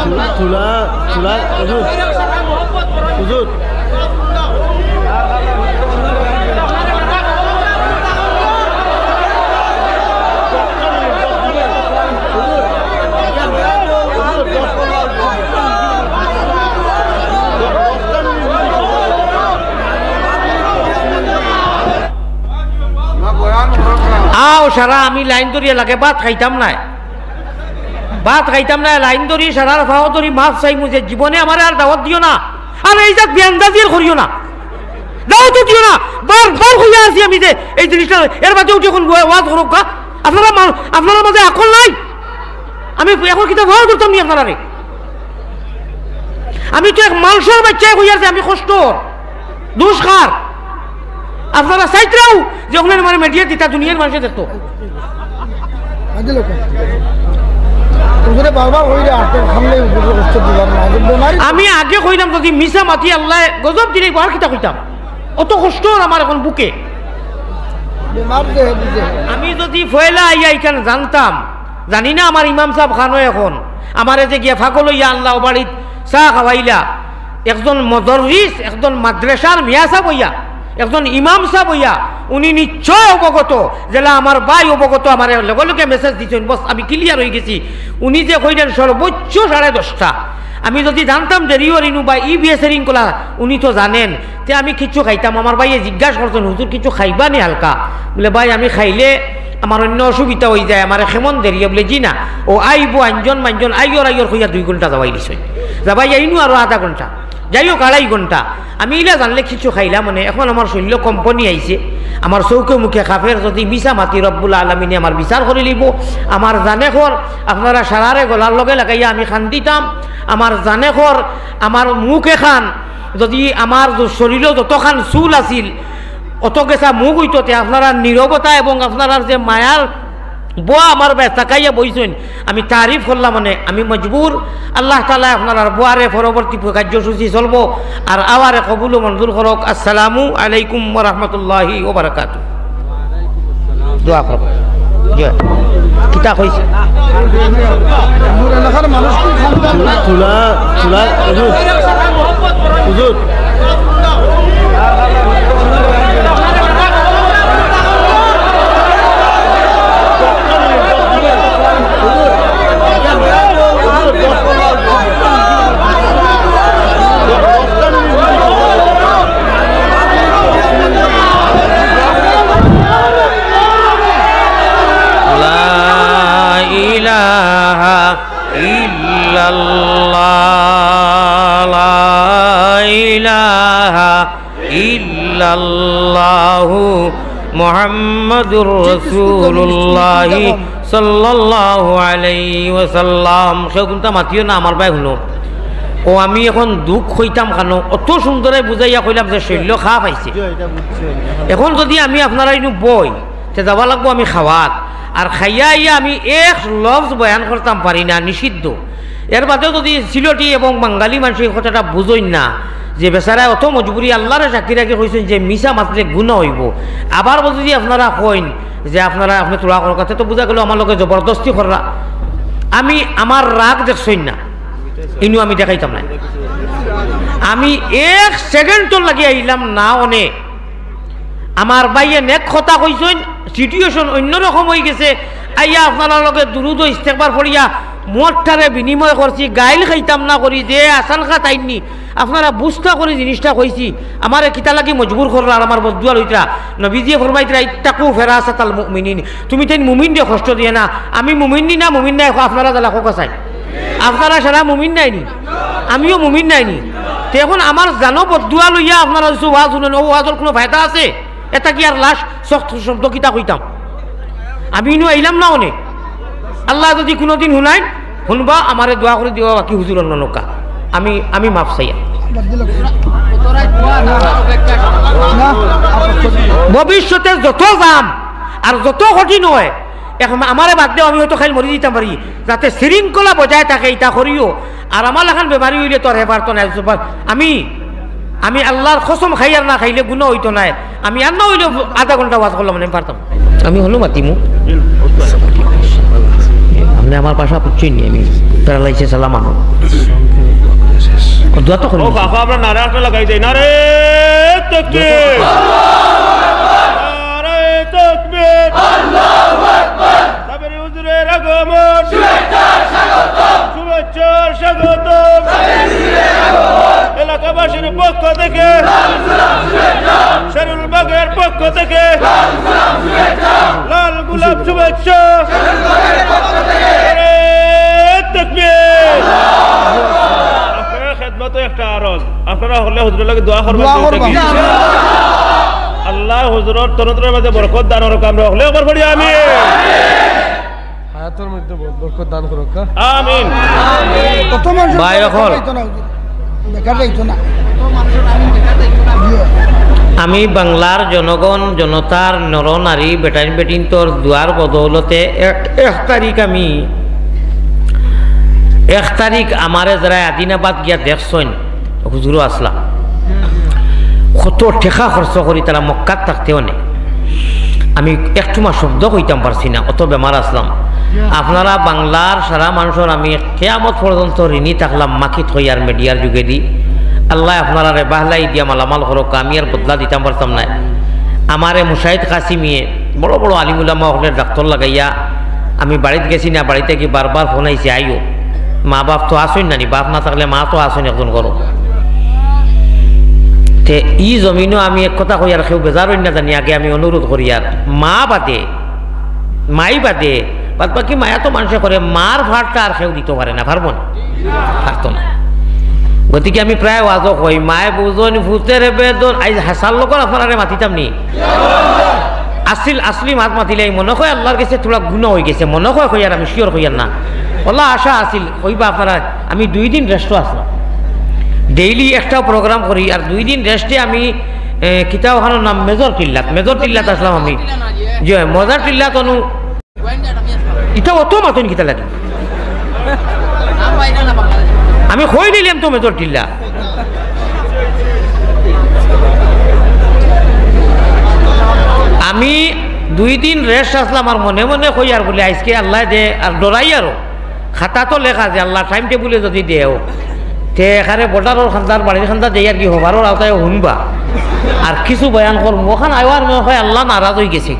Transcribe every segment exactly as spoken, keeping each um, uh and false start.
তুলা, তুলা, হুজুর, হুজুর। আও সারা, আমি লাইন ধরিয়া লাগে ভাত খাইতাম নায়। ভাত খাইতাম না, লাইন ধরি সারার পাও ধরি মাফ চাইমু যে জীবনে আমারে আর দাওয়াত দিও না, আর এই জাত বেআন্দাজি আর করিও না, দাওয়াতও দিও না। বারবার কইয়া আছি আমি যে এই জিনিসটা, এর বাদে উঠি এখন ওয়া-, ওয়াজ করউক্কা। আপনারা মা-, আপনারার মাঝে আকল নাই। আমি এখন কিতা ওয়াজ করতাম নি আপনারারে? আমি তো এক মানুষর বাচ্চায় কইয়ার যে আমি কষ্ট, দুষ কার? আপনারা চাইত্রাও যে ওখানে মানে মিডিয়া দিতা দুনিয়ার মানুষে দেখতো। আগে লোক। হুজুরে বারবার কইরা, আর তো সামনে হুজুরে কষ্ট দিবার না। আগে বেমারি আমি আগে কইলাম যদি মিছা মাতি আল্লায় গজব দিলে আর কিতা কইতাম? অত কষ্ট ওর আমার এখন বুকে। বেমার যে বুঝে। আমি যদি পয়লা আইয়া এখানে জানতাম, জানি না আমার ইমাম সাহেব খানো এখন, আমারে যে গিয়া পাগল অইয়া আনলা ও বাড়িত চা খাওয়াইলা, একজন মদরিস, একজন মাদ্রাসার মিয়া সাহেব অইয়া, একজন ইমাম সাহেব অইয়া, উনি নিশ্চয় অবগত, যেলা আমার ভাই অবগত, আমারে লগে লগে মেসেজ দিছইন, বস আমি ক্লিয়ার অইগেছি। উনি যে কইলেন সর্বোচ্চ সাড়ে দশটা, আমি যদি জানতাম দেরি অর ইনু বা ই বিয়ে সেরিং কলা, উনি তো জানেন, তে আমি কিচ্ছু খাইতাম। আমার ভাইয়ে জিজ্ঞাসা করছইন, "হুজুর, কিচ্ছু খাইবা নি হালকা?" বলে, "ভাই, আমি খাইলে আমার অন্য অসুবিধা অইযায়, আমারে কেমন দেরিয়ে?" বলে, "জি না, ও আইবো, আঞ্জন মাঞ্জন, আইয়র, আইয়র" কইয়া দুই ঘন্টা যাওয়াই দিছইন। যাবাই আইনু আরো আধা ঘন্টা, যাই হোক, আড়াই ঘন্টা। আমি ইলা জানলে কিচ্ছু খাইলাম মানে, এখন আমার শরীরও কম্পনি আইছে, আমার চউখে মুখে কাফের, যদি মিছা মাতি রব্বুল আলামিনে আমার বিচার করি লিবো। আমার জানে খর, আপনারা সারারে গলার লগে লাগাইয়া আমি কান্দিতাম, আমার জানে খর, আমার মুখ এখান যদি আমার য-, শরীরও যতখান চুল আছিল, অত গেছা মুখ অইতো, তে আপনারার নীরবতা এবং আপনারার যে মায়ার বোয়া আমার বায় তাকাইয়া বইছইন, আমি তারিফ করলাম মানে আমি মজবুর। আল্লাহ তাআলা আপনারার বোয়ারে পরবর্তী কার্যসূচি চলবো, আর আওয়ারে কবুল ও মঞ্জুর করউক। আসসালামু আলাইকুম ওয়া রাহমাতুল্লাহি ওয়া বারাকাতুহু। দোয়া করো। জি। কিতা কইছে? আমার এলাকার মানুষ কি খান খান না? তুলা, তুলা, হুজুর। হুজুর। لا إله إلا الله، لا إله إلا الله، محمد رسول الله صلى الله عليه وسلم। কেউ কুন্তা মাতিও না, আমার ভাই হুনো। ও আমি এখন দুখ কইতাম কেনে, অত সুন্দরে বুঝাইয়া কইলাম যে শরীরও খাপ আইছে। এখন যদি আমি আপনারা ইনু বই, তে যাওয়া লাগবো আমি খাওয়াত। আর খাইয়া আইয়া আমি এক লফজ বয়ান করতাম পারি না, নিষিদ্ধ। এর বাদেও যদি সিলটি এবং বাঙালি মানষে ই কথাটা বুঝইন না, যে বেচারায় অত মজবুরি আল্লারে সাক্ষী রাখি কইছইন যে মিছা মাতলে গুনা অইবো। আবার যদি আপনারা কইন যে আপনারা, আপনে থুড়া করউক্কা, তে তো বুঝা গেল আমার লগে জবরদস্তি কররা। আমি আমার রাগ দেখছইন না, ইনু আমি দেখাইতাম না। আমি এক সেকেন্ডর লাগি আইলাম না অনে। আমার ভাইয়ে নেক কথা কইছইন, situation অইন্যরকম অইগেছে। আইয়া আপনারার লগে দুরুদ ও ইস্তেগফার পড়িয়া মতটারে বিনিময় করছি, গাইল খাইতাম না করি, যে আশঙ্কা তাইননি। আপনারা বুঝতা করি জিনিসটা কইছি, আমারে কিতা লাগি মজবুর কররা আর আমার বদদুয়া লইতরা। নবীজিয়ে ফরমাইতরা, "ইত্তাকু ফেরাসাতাল মুমিনিন।" তুমি তাইন মুমিনরে কষ্ট দিয়া না, আমি মুমিন নি না মুমিন নায়, আপনারা জ্বালা খোকা চাই। আপনারা সারা মুমিন নায় নি, আমিও মুমিন নায় নি। তে এখন আমার জানো বদদুয়া লইয়া আপনারা যদি ওয়াজ হুনইন, ও ওয়াজর কুনু ফায়দা আছে? এটা কি আর লাশ শক্ত শব্দ কিতা কইতাম? আমি ইনু আইলাম না অনে। আল্লায় যদি কুনুদিন হুনাইন, হুনবা, আমারে দোয়া করি দিবা, বাকি হুজুর অন্য নৌকা। আমি, আমি মাফ চাইয়া। ভবিষ্যতে যত জাম আর যত কঠিন অয়, এখন আমারে বাদ দেও, আমি হয়তো খাইল মরি দিতাম পারি, যাতে শৃঙ্খলা বজায় থাকে, ইটা করিও। আর আমার লাখান বেমারি অইলে তো আর হে পারতো না। আমি, আমি আল্লার কসম খাইয়ার না খাইলে গুনা অইতো নায়। আমি আর না অইলে আধা ঘন্টা ওয়াজ করলাম, আমি পারতাম। আমি হলো মাতিমু। আপনি আমার ভাষা বুঝছইন নি আমি, প্যারালাইসিস আলা মানুষ। ও দোয়া তো করি ও নিছি। বাবা, আমরা নারা একটা লাগাই দেই, নারে তাকবীর। নারে তাকবীর। সাবেরি হুজুরের আগমন। শুভেচ্ছা স্বাগতম। এলাকাবাসীর পক্ষ থেকে, শেরুল বাগের পক্ষ থেকে লাল গোলাপ শুভেচ্ছা। নারে তাকবীর। আপনারা খেদমতে একটা আরজ, আপনারা হকলে হুজুরের লগে দোয়া করবেন। দোয়া করবেন। আল্লাহ হুজুরর তরতরার মাঝে বরকত দান করুক, আমরা হকলে একবার পড়ি আমিন। হায়াতর মধ্যে বর-, বরকত দান করুক, হ্যাঁ? আমিন। কত মানুষ ভাই, বেকার অকল। যাইতো না, বেকার যাইতো না। আমি বাংলার জনগণ, জনতার নর নারী, বেটাইন বেটিন্তর দোয়ার বদৌলতে এক, এক তারিখ আমি, এক তারিখ আমারে যারা আদিনাবাদ গিয়া দেখছইন, হুজুরও আসলাম। কত টেকা খরচ করি তারা মক্কাত থাকতেও নেই। আমি একটু মা শব্দ কইতাম পারছি না, অত বেমার আসলাম। আপনারা বাংলার সারা মানুষর আমি কিয়ামত পর্যন্ত ঋণী থাকলাম, মাকিত কইয়ার মিডিয়ার যুগেদি। আল্লাহ আপনারারে বাহলাই দিয়া মালামাল করুক, আমি আর বদলা দিতাম পারতাম না। আমারে মুশাহিদ কাসিমিয়ে বড় বড় আলিম উলামা অকলের ডাক্তর লাগাইয়া আমি বাড়িত গেছি না, বাড়িত থাকি বারবার ফোন আইছে, "আইও।" মা বাপ তো আছইন নানি, বাপ না থাকলে মা তো আছইন একজন ঘরো। তে ই জমিনো আমি এক কথা কইয়ার কেউ বেজার অইন না জানি, আগে আমি অনুরোধ করিয়ার, মা বাদে, মাই বাদে, বাদ বাকি মায়া তো মানষে করে, মার ভারটা আর কেউ দিতো পারে না, পারবো না, পারতো না। গতিকে আমি প্রায় ওয়াজও কই, মায়ে বুঝইন, ফুতের বেদন, আইজ হাসার লগর আপনারারে মাতিতাম নি। আসিল, আসলি মাত মাতিলে এই মনে হয় আল্লাহর গেছে থুড়া গুনা অইগেছে, মনে হয় কইয়ার আমি শিওর কইয়ার না। ওলা আশা আসিল, কইবা আপনারা, আমি দুই দিন রেস্টও আসলাম। ডেইলি একটা প্রোগ্রাম করি, আর দুই দিন রেস্টে আমি, এ, কিতা ওখানোর নাম মেজর টিল্লাত, মেজর টিল্লাত আসলাম আমি। জি অয়, মেজর টিল্লাত অনু, ইতা অত মাতইন কিতা লাগি? আমি কই নিলাম তো মেজর টিল্লা। আমি দুই দিন রেস্ট আসলাম, আর মনে মনে কইয়ার বুলে আইজকে আল্লাহ দে, আর ডরাইয়ারও। খাতা তো লেখা যে আল্লাহ টাইম টেবুলে যদি দেও, তে এখানে বর্ডারর খান্দার বাড়ির খান্দা দেই আর কি হবারর আওতায় হুনবা। আর কিছু বয়ান করমু, ওখান আইওয়ার মনে হয় আল্লাহ নারাজ অইগেছে।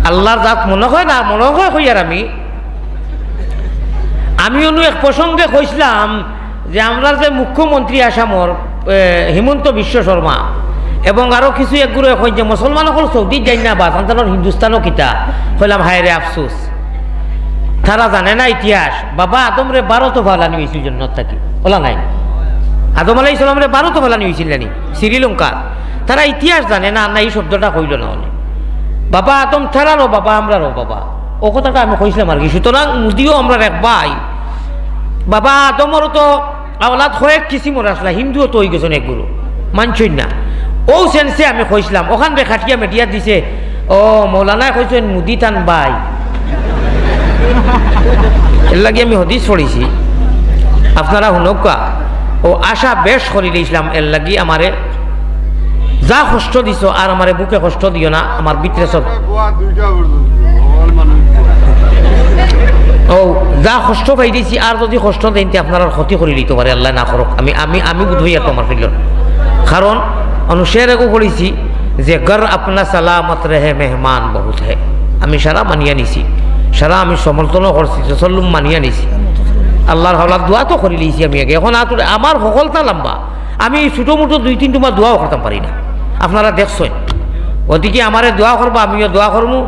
আল্লাহর জাত মনে হয় না, মনে হয় কইয়ার আমি। আমি অনু এক প্রসঙ্গে কইছিলাম যে আমরার যে মুখ্যমন্ত্রী আসামর, এ, হিমন্ত বিশ্ব শর্মা এবং আরো কিছু একগুলো কই যে মুসলমান অকল সৌদিত যাইন না বা তানতানর হিন্দুস্তানও কিতা, কইলাম, "হায় রে আফসোস।" তারা জানে না ইতিহাস। বাবা আদমরে বারোত ফালানি অইছিল জন্নত থাকি, ওলা নাই? আদম আলাইহিস সালামরে বারোত ফালানি অইছিল নানি শ্রীলঙ্কা। তারা ইতিহাস জানে না, না ই শব্দটা কইল না অনে। বাবা আদম তারারও বাবা, আমরারও বাবা। ও কথাটা আমি কইছিলাম আর কি। সুতরাং মোদিও আমরার এক ভাই। বাবা আদমরও তো আওলাদ কয়েক কিসিমর আসলা, হিন্দুও তো অইগেছইন এক গুরু, মানছইন না। ও সেন্সে আমি কইছিলাম, ওখান রে খাটিয়া মিডিয়া দিছে, ও মৌলানায় কইছইন মোদি তান ভাই। এর লাগি আমি হাদিস পড়ছি, আপনারা হুনউক্কা। ও আশা বেশ করিলিছিলাম, এর লাগি আমারে যা কষ্ট দিছো আর আমারে বুকে কষ্ট দিও না, আমার ভিতরে সব। ও যা কষ্ট পাই দিছি আর যদি কষ্ট দেইন তে আপনারার ক্ষতি করিলিতো পারে, আল্লাহ না করুক। আমি, আমি, আমি বুঝবই আর তোমার ফিরল, কারণ অনু শের এগু পড়ছি যে "ঘর আপনা সালামত রহে মেহমান বহুত হে।" আমি সারা মানিয়া নিছি, সারা আমি সমর্থনও করছি, তসল্লুম মানিয়া নিছি। আল্লাহর হাওলাত দোয়া তো করিলিছি আমি আগে, এখন আর আমার হকলতা লম্বা। আমি ছোটো মোটো দুই তিন টুমা দোয়াও করতাম পারি না, আপনারা দেখছইন। ওদিকে আমারে দোয়া করবা, আমিও দোয়া করমু।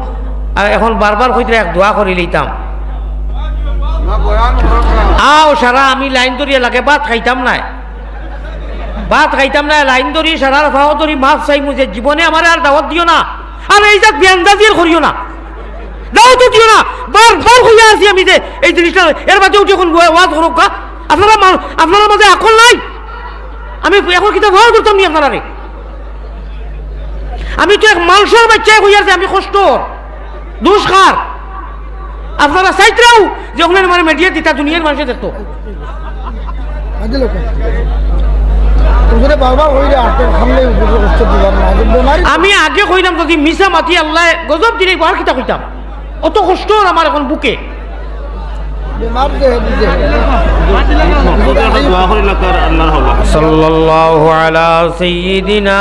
আর এখন বারবার কইতরা এক দোয়া করিলিতাম। আও সারা আমি লাইন ধরিয়া লাগে ভাত খাইতাম নায়, ভাত খাইতাম নায়, লাইন ধরি সারার পাও ধরি মাফ চাইমু যে জীবনে আমারে আর দাওয়াত দিও না, আর এই জাত বেআন্দাজি আর করিও না, দাওয়াতও দিও না। বারবার কইয়া আছি আমি যে এই জিনিসটা, এর বাদে উঠি এখন ওয়া-, ওয়াজ করউক্কা। আপনারা মা-, আপনারার মাঝে আকল নাই। আমি এখন কিতা ওয়াজ করতাম নি আপনারারে? আমি তো এক মানষর বাইচ্চায় কইয়ার যে আমি কষ্ট, দোষ কার? আপনারা চাইতরাও যে ওখানে মানে মিডিয়া দিতা দুনিয়ার মানষে দেখতো। আমি আগে কইলাম যদি মিছা মাতি আল্লায় গজব দিলে আর কিতা কইতাম? অত কষ্ট আমার এখন বুকে। বেমার যে, বুঝে। মকসুদে একটা দোয়া করি লাগতার আল্লাহর হাওলা। সাল্লাল্লাহু আলা সাইয়্যিদিনা